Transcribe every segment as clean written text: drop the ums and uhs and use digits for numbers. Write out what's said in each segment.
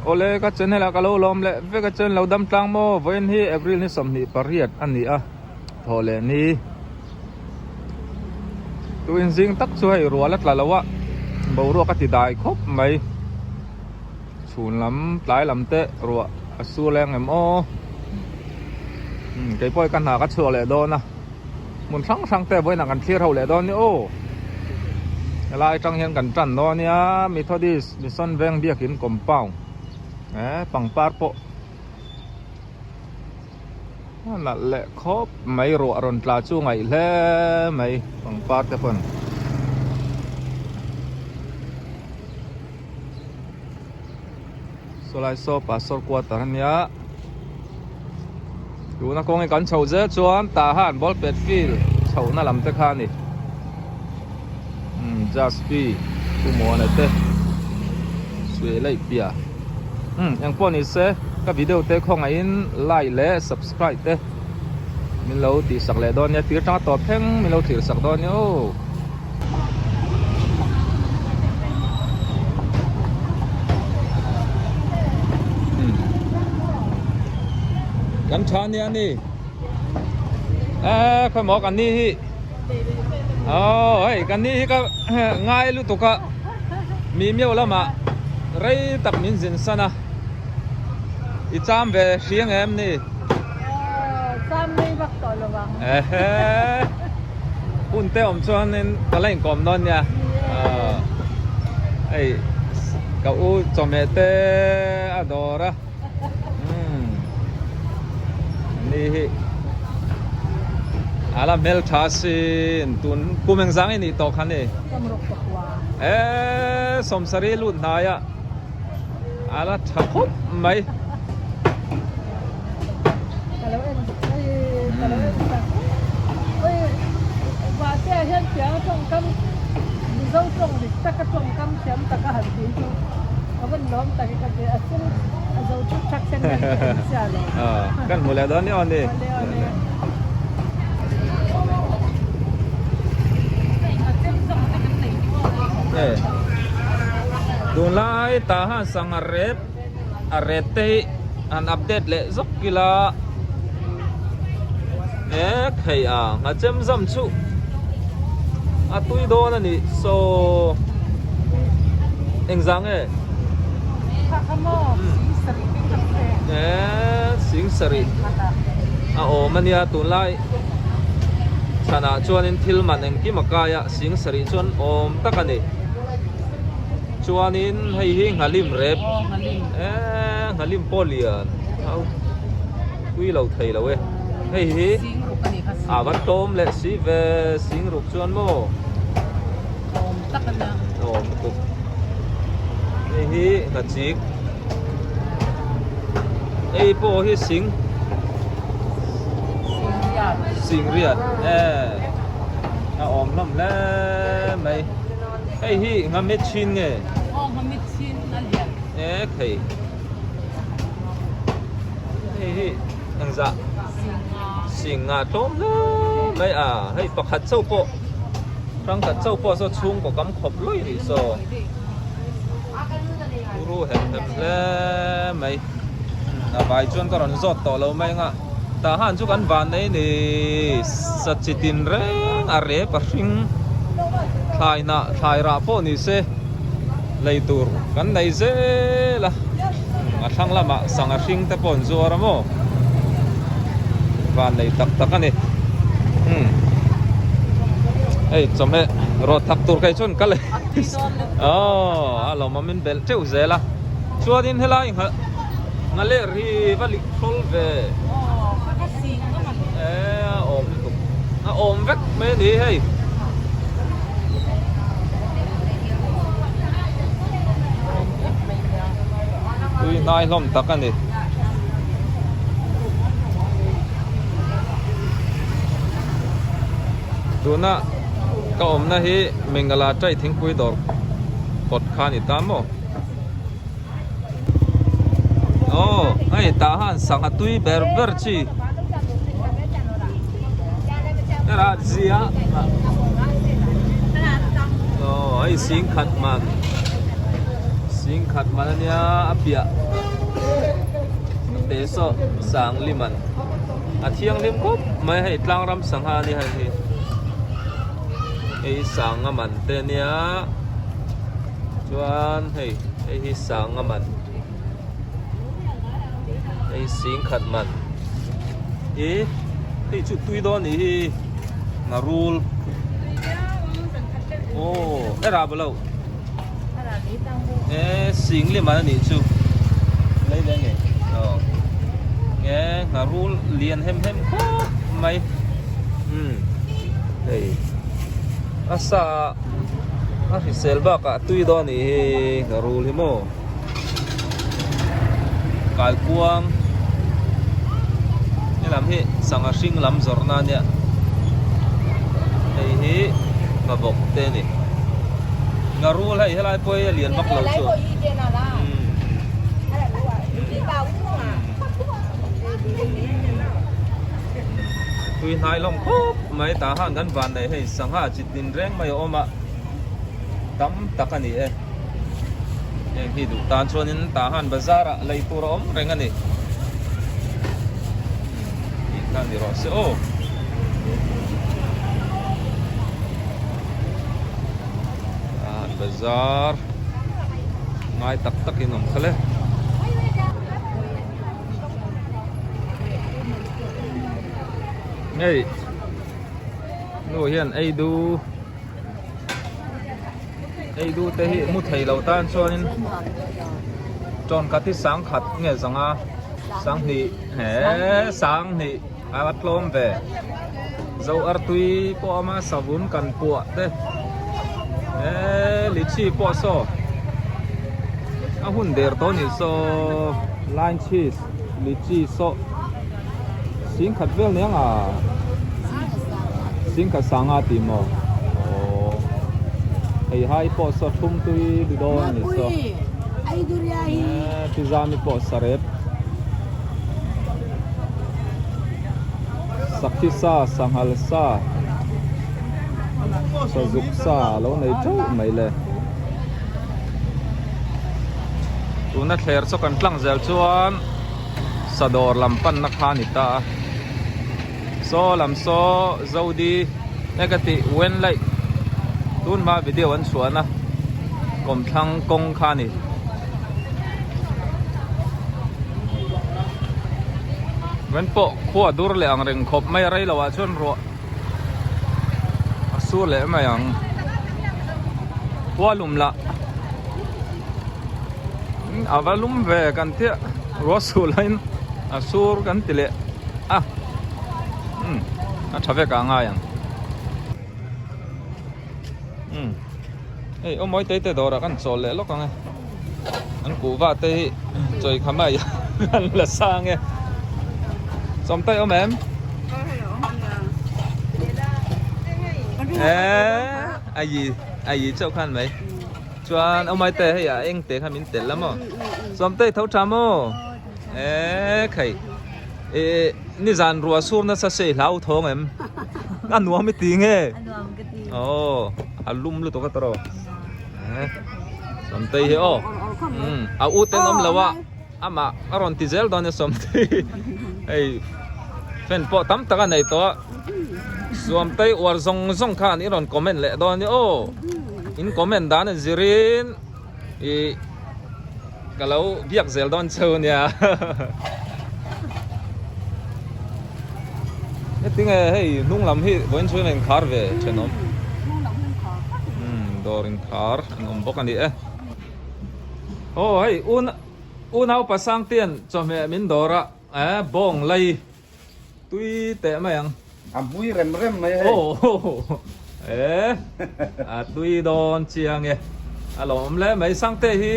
Awle ka channel ah ka lo lawm leh vek a chuan lo dam tlang maw vawiin hi April ni 28 a ni a thawh leh ni tuin zing tak chu hei rual a tla lo a boruak a ti dai khawp mai chhun lam tlai lam te ruah a su leng em aw keipawh hi ka hna ka chhuak leh dawn a. Hmun hrang hrang te vawiinah kan thlir ho leh dawn nia aw. Helai atang hian kan tan dawn nia Methodist Mission Veng Biakin compound eh pangpar pawh a nalh leh khawp mai ruah rawn tla chu ngaih hle mai pangpar te pawn. Sawlai saw pastor quarter a nia tuna kawng hi kan chho zel chuan tah han ball pet field chhohna lam te kha a ni umm jaspi pu muana te suih laih piah umm engpawh ni se ka video te khawngaihin like leh subscribe te min lo tih sak leh dawn nia tir tanga tawp thleng min lo thlir sak dawn nia aw. Kan tha nia ni e khawi maw kan ni hi aw hei kan ni hi ka ngai lutuk a mi miau lamah rei tak min zin san a i cham ve hriang em ni cham rei vak tawh lo ang Hun te awm chuanin ka la inkawm dawn nia. Hei ka u chawhmeh te a dawr a. Ni hi a la hmeltha sin tun kum engzang i nih tawh kha ni. E sawmsarih lut hnai a a la tha khawp mai. Ka lo en hei ka lo en tak oi mahse ah hian tiang a tawngkam mizo tawng dik tak a tawngkam thiam tak a han tih chu ka van lawm tak i ka ti a sil a zo thak thak sen hian ka en chiah lo. Kan hmu leh dawn ni aw ni. Awle awle. Tunlai tah han sangha rep a rate te hi han update leh zawk ila e thei a ngachem zam chu a tui dawn a ni saw engzah nge e sing sarih a awm a nia tunlai chhanah chuanin thil man engkim a kai a sing sarih chuan awm tak a ni. Chuanin hei hi nghalim rep eee nghalim pawh lian au pui lo thei lo e hei hi a va tlawm leh si ve sing ruk chuan maw tlawm lutuk hei hi nghachik hei pawh hi sing sing riat ee a awm hlawm hle mai. Hei hi nghamit chin nge? Aw nghamit chin a lian. E thei. Hei hi engzah? Singa. Singa tlawm hle mai a. Hei pakhat chauh pawh hrangkhat chauh pawh saw chhungkaw kam khawp lawi rih saw. Uru hem hem hle mai. A vai chuan ka rawn zawt tawh lo mai anga tah han chu kan van nei ni sa chi tin reng a rep a hring thlai hnah thlai rah pawh ni se lei tur kan nei zel a a thlang lamah sangha hring te pawh an zuar a maw van nei tak tak a ni umm hei chawhmeh rawt thak tur kei chuan ka lei aw a lawmawm in belh teuh zel a. Chuanin helai ngha ngha ler hi va lik thawl ve. E a awm lutuk. A awm vek mai a ni hei. Tui hnai hlawm tak a ni. Tuna ka awmna hi Mengala Chai thingpui dawr kawt kha a ni ta maw. Aw hei tah han sangha tui ber ber chi hera zia aw hei sing khat man Singkhat man ania a piah te saw sangli man a thianghlim khawp mai hei tlangram sangha ania hei hi hei sanga man te ania chuan hei hei hi sanga man hei singkhat man ih hei chu tui dawn anih hi ngarul aw e rah balo. E singli man anih chu aw nge ngharul lian hem hem khawp mai umm hei a sa a hrisel bakah tui dawn anih hi ngharul hi maw kaikuang helam hi sangha hring lam zawrhna ania hei hi nghavawk te a ni. Ngarul hei helai pawh hi a lian vak lo chu. Tui hnai hlawm khawp mai tah khan kan van nei hei sangha chi tin reng mai a awm a tam tak a ni e. Heng hi duh tan chuanin tah khan bazar ah lei tur a awm reng a ni. Tih kha ni rawh se aw. Ah bazar ngai tak tak in awm kha le. Hei nu hian ei du ei du te hi mu thei lo tan chuanin tawn khat hi sangkhat nge zanga sanghnih he sanghnih a la tlawm ve zo artui pawh a awm a savun kan puah te eee lichi pawh saw a hun der tawh a nih saw line cheese lichi saw singkhat vel nia nga singkhat sanga tih maw aww hei hai pawh saw thum tui ni dawn a nih saw eee pizza mi pawh sarep. Sakhi sa, sanghal sa, sazuk sa a lo nei teuh mai le. Tuna thler chu kan tlang zel chuan sadawr lam panna kha a ni ta a. Saw lam saw Zodi nge ka tih Wenlai tun hma video an chhuahna kawmthlang kawng kha a ni. Ven pawh khua dur leh ang reng khawp mai a rei loh ah chuan ruah a sur leh mai ang khua lum lah a va lum ve kan tia ruah sur laiin a sur kan ti leh a umm a tha vek ah a ngai ang umm hei aw mawi te te dawrah kan chawl leh lawk ang e an kuhva te hi chawi kha mai an la sang e sawm taih awm em eh a yi a yi chauh khan mai chuan aw mawi te hei a eng te kha min tel la maw sawm taih tho tha maw eh khai eh nizan ruah sur nasa se i hlau thawng em a nuam i ti nge a nuam ka ti aw a lum lutuk a tawrh Sawmtei hi aw a u ten awm lo a amah a rawn ti zel dawn e Sawmtei hei fan pawh tam tak a nei tawh a Sawmtei uar zawng zawng khan i rawn comment leh dawn a ni aw in comment dan a zirin ih ka lo biak zel dawn cheu nia Hetinge hei hnung lam hi vawiin chhung in khar ve thenawm umm dawr in khar an awm bawk a ni e aw hei un unau pasang te an chawhmeh min dawr a eh bawng lai tui teh mai ang a mui rem rem mai hei aw eh a tui dawn chiang e a lo awm hle mai sangte hi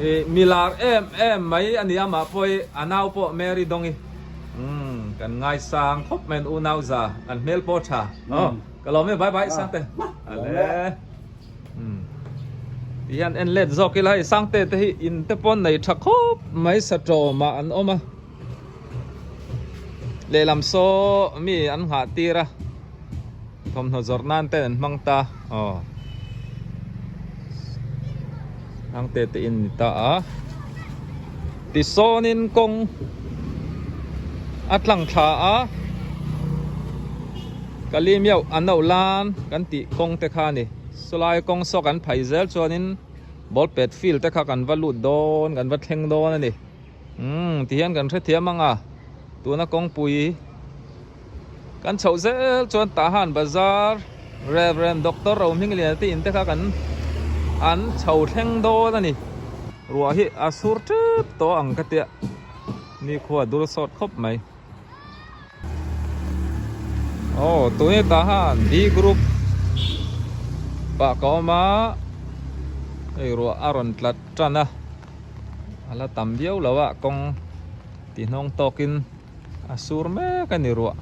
ih milar em em mai a ni a mah pawh hi a nau pawh Mary Dawngi umm kan ngaisang khawp mai an unau za an hmel pawh tha aw ka lawm e bye bye sangte ale umm ti hian en let zawk ila hei sangte te hi in te pawn nei tha khawp mai satawmah an awm a. Lehlam saw mi an nghah tir a thawmhnaw zawrh nan ten an hmang ta aw Thangte te in ni ta a. Tisawnin kawng a tlang thla a. Kalimiau a no lan kan tih kawng te kha a ni. Sawlai kawng saw kan phai zel chuanin ball pet field te kha kan va lut dawn kan va thleng dawn a ni. Umm tihian kan hrethiam ang a tuna kawngpui kan chhoh zel chuan Tahan Bazar Rev Doctor Rohmingliana te in te kha kan an chho thleng dawn a ni. Ruah hi a sur tep tawh ang ka tia nikhua dul sawt khawp mai. Aw tuni Tahan B group pah ka awm a hei ruah a rawn tlat tan a. A la tam viau lo a kawng tihnawng tawkin a sur mek a ni ruah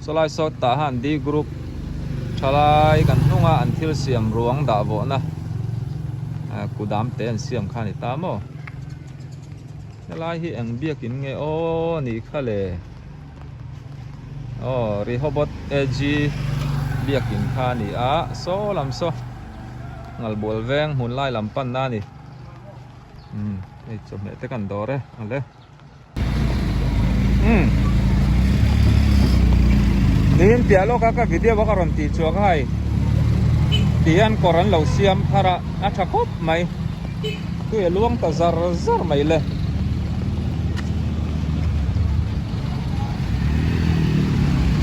sawlai sawt tah han D group thalai kan hnunga an thil siam ruang dah vawhna kudam te an siam kha a ni ta maw helai hi eng biakin nge aw ni kha le aw Rehoboth AG biakin kha a ni a saw lam saw. Ngalbual veng hmun lai lam pan na a ni umm hei chawhmeh te kan dawr e ale umm niin piah lawk a ka video a ka rawn tih chhuak a hei ti hian kawr an lo siam thar a a tha khawp mai tui a luang ta zar zar mai le.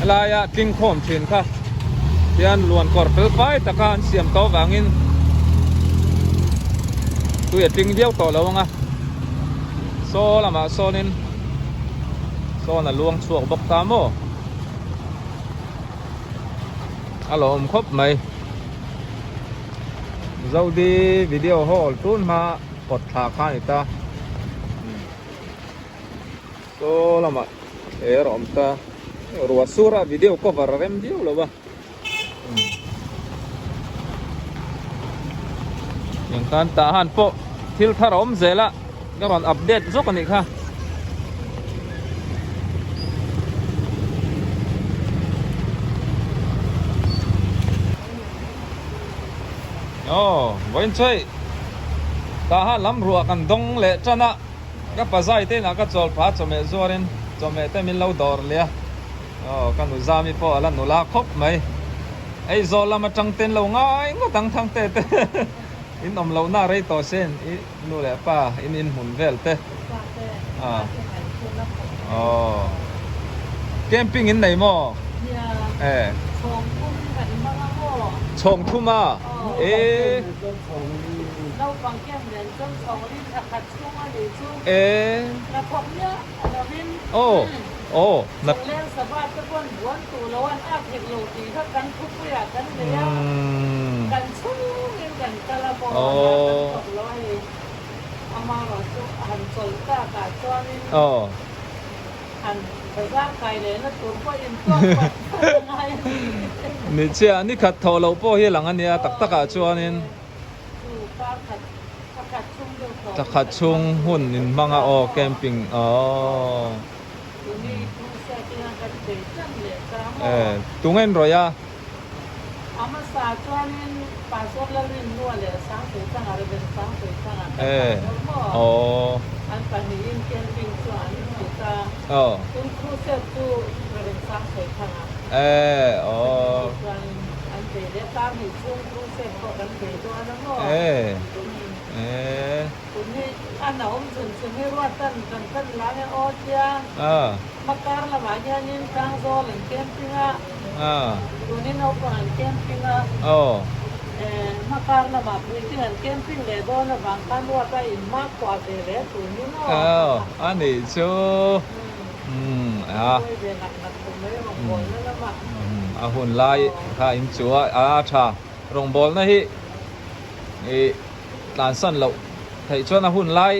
Helaia tling khawm thin kha hian luan kawr fel fai taka an siam tawh vangin tui a tling viau tawh lo ang a saw lamah sawnin sawn a luang chhuak bawk ta maw a lawm khawp mai Zodi video hall tun hma kawt thla kha a ni ta. Saw lamah thler a awm ta. Ruah sur a video cover a rem viau lo a. Eng tan tah han pawh thil thar a awm zel a ka rawn update zawk a nih kha. Aw vawiin chuai tah han lam ruah kan dawng leh tan a. Ka pazai te inah ka chawl phah a chawhmeh zuarin chawhmeh te min lo dawr leh a, aw ka nu Zami pawh a la nula khawp mai. Aizawl lam atang ten lo ngai ngawt ang thang te te in awm lohna a rei tawh sin i nu leh pa in inhmun vel te. Aw camping in nei maw? E. Chhawng thum a? E. E. Aw aw na. Aw. Ni chiah ni khat thawh loh pawh hi a lang a nia tak takah chuanin. Thla khat chhung hun in hmang a aw camping aww e tunge in rawih a. E aww aw e aww. E e. A. A. Aw. Aw a nih chu umm a. A hun lai kha in chu a a tha. Rawngbawlna hi ih tlansan loh theih chuan a hun lai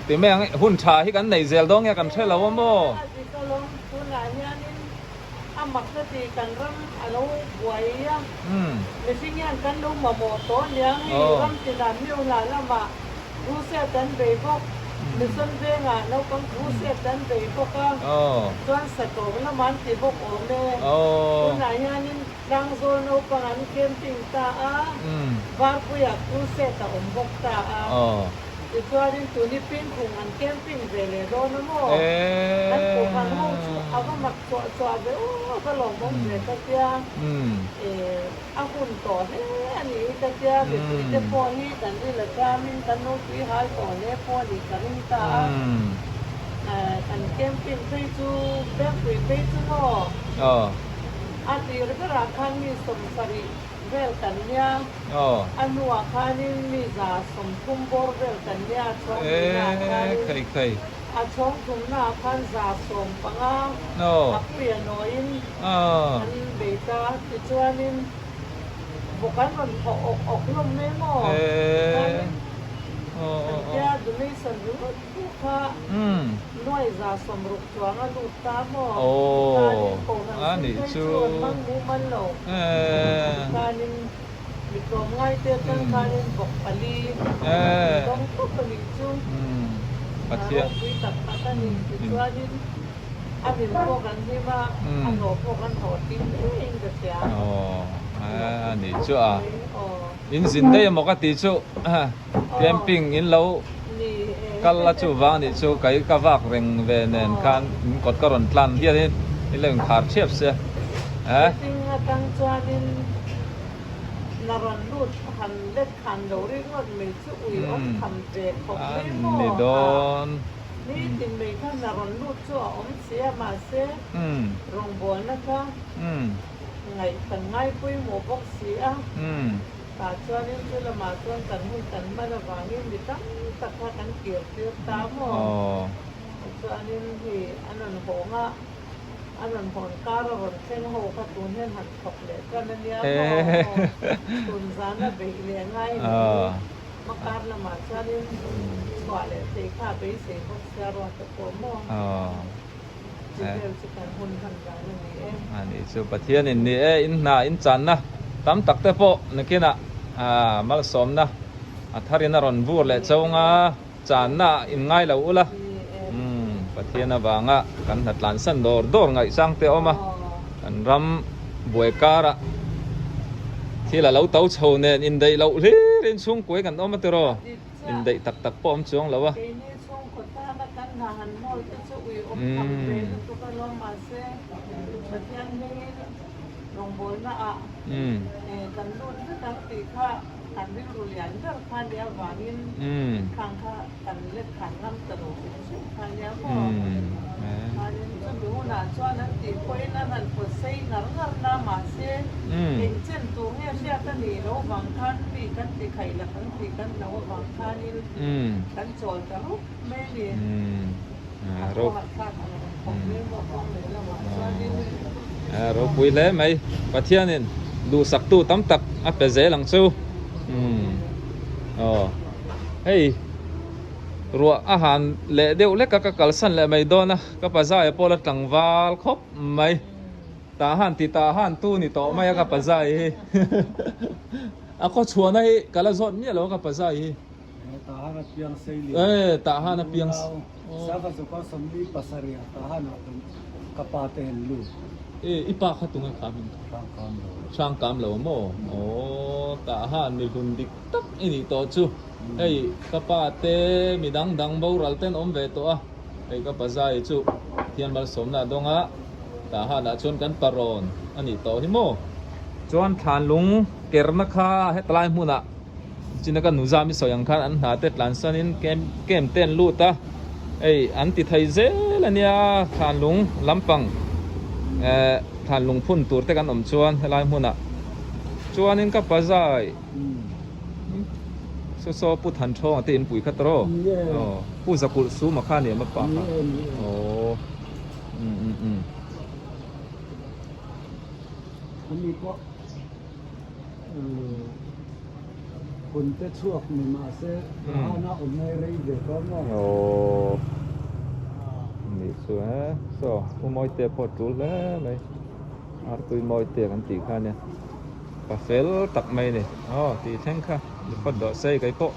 ti mai ang hun tha hi kan nei zel dawn nge kan hre lo a maw? Mission vengah naupang crusade an bei bawk a, chuan Satawm lamah an ti bawk awm e. Tunah hianin Tlangzawl naupang an camping ta a, Varpuiah crusade a awm bawk ta a. Tichuanin tuni Pingkhung an camping ve leh dawn a maw? Kan kohhran ho chu a va mak chuah chuah ve aw, a va lawmawm ve ka tia. A hun tawh hle a nih hi ka tia, mipuite pawh hi kan ril a chamin kan lo tui hal tawh hle pawh a nih ka ring ta a. Kan camping phei chu Bengpui phei chu maw? A tir berah khan mi 70 vel kan nia, a hnuah khanin mi 130 bawr vel kan nia, a chhawng thumnaah khanin a chhawng thumnaah khan 115 a puia nawiin an bei ta. Tichuanin bawk an rawn thawh awk awk hlawm mai maw? Tikhanin kan tia donation ringawt pawh kha nuai 60 chuang a lut ta maw? Tikhanin kohhran sum phei chu an hmang mumal lo. Tikhanin mi tlawmngai te atang khanin bawk pali an dawng tawp a nih chu. Ropui tak tak a ni. Tichuanin A hlim pawh kan hlim a, a hlawh pawh kan hlawh tling ngeiin ka hria. Aw, a nih chu a. In zin daih emaw ka tih chu camping in lo kal la chu vang nih chu kei ka vak reng ve nen khan in kawt ka rawn tlan hian in in lo inkhar thiap sia. Camping atang chuanin na rawn lut han let khan lo ringawt mai chu ui awm tham ve khawp mai maw. Ni dawn. Nitin mai khan a rawn lut chu a awm si a, mahse rawngbawlna kha ngaih kan ngai pawimawh bawk si a. Tah chuanin chu lamah chuan kan hun kan hman avangin mi tam tak kha kan kir tir ta maw? Tichuanin hei an rawn hawng a, an rawn hawn kar a rawn thleng ho kha tun hian han thawk leh tan a nia maw? Tun zana beih leh ngai ni. Hmakar lamah chuanin chhuah leh thei kha a beisei bawk sia ruat te pawh maw? Chi vel chu kan hun hman dan a ni e. A nih chu Pathianin ni e, in hna in channa tam tak te pawh nakinah malsawmna a tharin a rawn vur leh chawnga channa in ngai lo ula. Pathian avanga kan hna tlansan dawr dawr ngaihchang te a awm a, kan ram buai karah thil a lo to chho nen indaih loh hlir in chhungkuai kan awm a tiraw, indaih tak tak pawh a awm chuang lo a. Keini chhungkaw tana kan hna han hnawl te chu ui awm tham ve lutuk alawm mahse Pathian hmingin rawngbawlna ah kan lut vek ang tih kha kan rilru lian ber kha nia avangin khang kha kan let khan ngam ta lo hrim hrim kha nia maw? Khanin chumi hunah chuan an tih pawhin an han pawt sei ngar ngar na mahse eng chen tur nge hriat a nih loh vang khan mi kan ti khaih la kan tih kan lo avang khanin kan chawl ta rup mai a ni. A kawngah thlak ang rawn khawp mai maw kawng leh lamah chuanin. Ropui hle mai. Pathianin duhsaktu tam tak a pe zel ang chu. Aw. Hei ruah a han leh deuh lek a ka kalsan leh mai dawn a ka pazai pawh la tlangval khawp mai tah han ti tah han tu ni tawh mai a ka pazai hi a khaw chhuahna hi ka la zawt miah lo a ka pazai hi tah han a piang sei lian e tah han a piang sangha zuka 47 ah tah han ah ka pa te hen lut e i pa kha tunge kha hming hrang kam lo hrang kam lo maw aw tah han mi hlun dik tak i nih tawh chu. Hei ka pa te mi dang dang boral ten awm ve tawh a, hei ka pa zai chu Pathian malsawmna a dawng a, tah hanah chuan kan parawn a nih tawh hi maw. Chuan thlanlung kerna kha hetlai hmunah china ka nuzam i sawi ang khan an hna te tlansanin camp te an lut a, hei an ti thei zel a nia thlanlung lampang eh thlanlung phun tur te kan awm chuan helai hmunah chuanin ka pa zai. Saw saw Pu Thanthawng te inpui kha tawh aw Pu Zakulh Suma kha nia ma pa kha aw um um Ani pawh hun te chhuak ni mahse Rahana awm ngai rei ve tawh maw aw nih chu e saw Pu Mawitea pawh a tul hle mai Artui Mawitea kan tih kha ania. Pa fel tak mai a ni. Aw tih thleng kha ni phawt dawh se kei pawh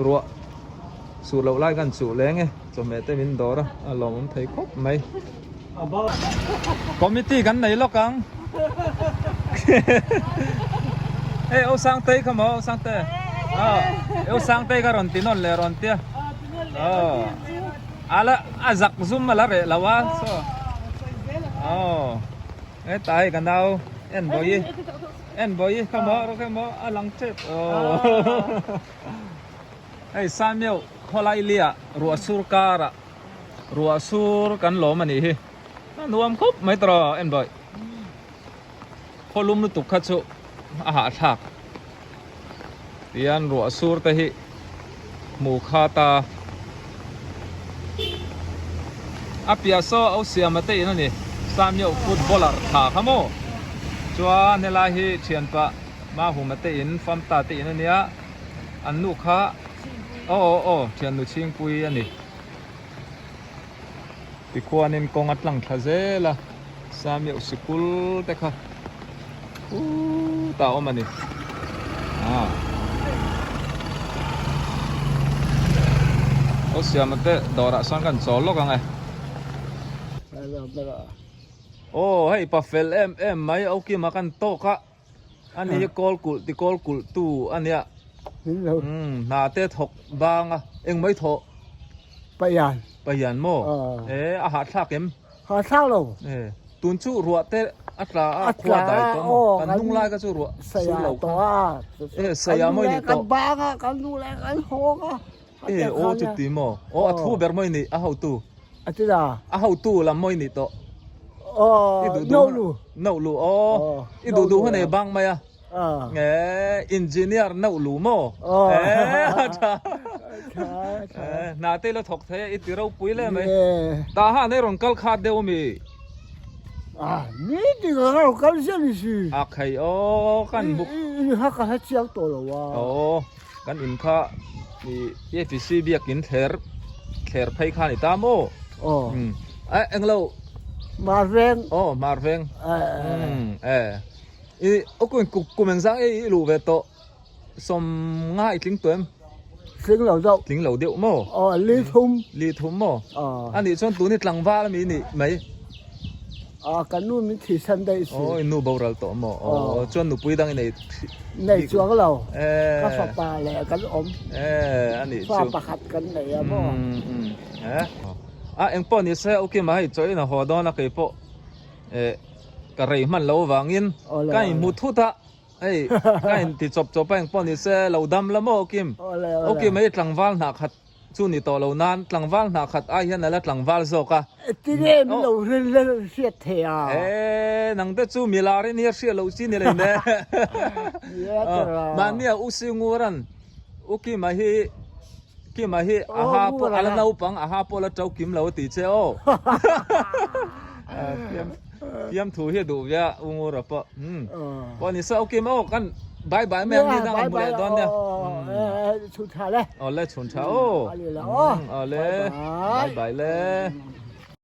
ruah Suh loh lai kan chuh leng e, chawhmeh te min dawr a, a lawmawm thei khawp mai. Committee kan nei lawk ang. Hei Au Sangtei kha maw Au Sangte? Aw Au Sangtei kha rawn ti nawn leh rawn tia. Aw ala a zak zum ala reh lo a so. Aw heta hei ka nau en bawi en bawi kha maw rawh kha maw a lang tep aw. Hei Samuel khawlai lia ruah sur karah ruah sur kan lawm a nih hi a nuam khawp mai tawh en bawih khaw lum lutuk kha chu a hahthlak tihian ruah sur te hi hmu kha ta a piah saw a siama te in a ni Samuel footballer tha kha maw chuan helai hi thianpa Mahuma te in Famta te in a nia. An nu kha aw aw aw thiannu chhingpui a ni. Tikhuanin kawng a tlang thla zel a, Samiauh sikul te kha khutah a awm a ni. Aaa. Aw siama te dawrah sawn kan chawl lawk ang e. Aw hei pa fel em em mai Aukima kan tawk a. A ni hi kawl kulh ti kawl kulh tu a nia. Umm hna te thawk bang a engmai thawh. Pahian. Pahian maw? E a hahthlak em? Hahthlak lo. E tun chu ruah te a tla a khua dai tawh maw? Kan hnung lai kha chu ruah sur lo kha. E saya mawi ni tawh. Kan bang a kan nu leh kan hawng a. E aw chuti maw? Aw a thu ber mawi ni a hotu. A ti da. A hotu lam mawi ni tawh. Aw I duh duh no lu. No lu aw. I duh duh hun ei bang mai a. E engineer no lu maw? Aw. E a tha. E hna te la thawk thei a i ti ropui le mai. Tah han ei rawn kal khat deuh ami? A ni ti ka rawn kal ziah ni si. A khai aw kan buk. I ha ka hre chiang tawh lo a. Aw. Kan in kha i APC biakin thler thler phei kha a ni ta maw? Aw. Umm eh englo. Marveng. Aw Marveng. Umm eh i aw kum kum engzang e i luh ve tawh sawm nga i tling tawh em? Tling lo deuh. Tling lo deuh maw? Aw li thum. Li thum maw? Aw. Anih chuan tuni tlangval ami nih mai. A kan nu min thih san daih si. Aw i nu boral tawh maw? Aw chuan nupui dang i nei Nei chuang lo. Ka fapa leh kan awm. Eh a nih chu. Fa pakhat kan nei a maw? Umm eh. A engpawh ni se Ukima hei chaw in a haw dawn a kei pawh eh ka rei hman lo avangin ka inhmu thut a hei ka inti chawp chawp a engpawh ni se lo dam la maw Ukim? Ukima hi tlangval hnah khat Chu ni tawh lo nan tlangval hna khat ai hian a la tlangval zawk a. Tinge min lo hriat thei a? E, nang te chu milar i nia hriat loh chi ni lei ne. Mahnia U Singuran U Kima hi Kima hi a ha pawh a la naupang a ha pawh a la to kim lo a ti che aw. Fiam thu hi a duh ve a U Ngura pawh. Pawh ni sa U Kima aw kan bye bye mai ang ni dang an hmu leh dawn nia. Chhun tha le. Aw le chhun tha aw. Aw le bye bye le.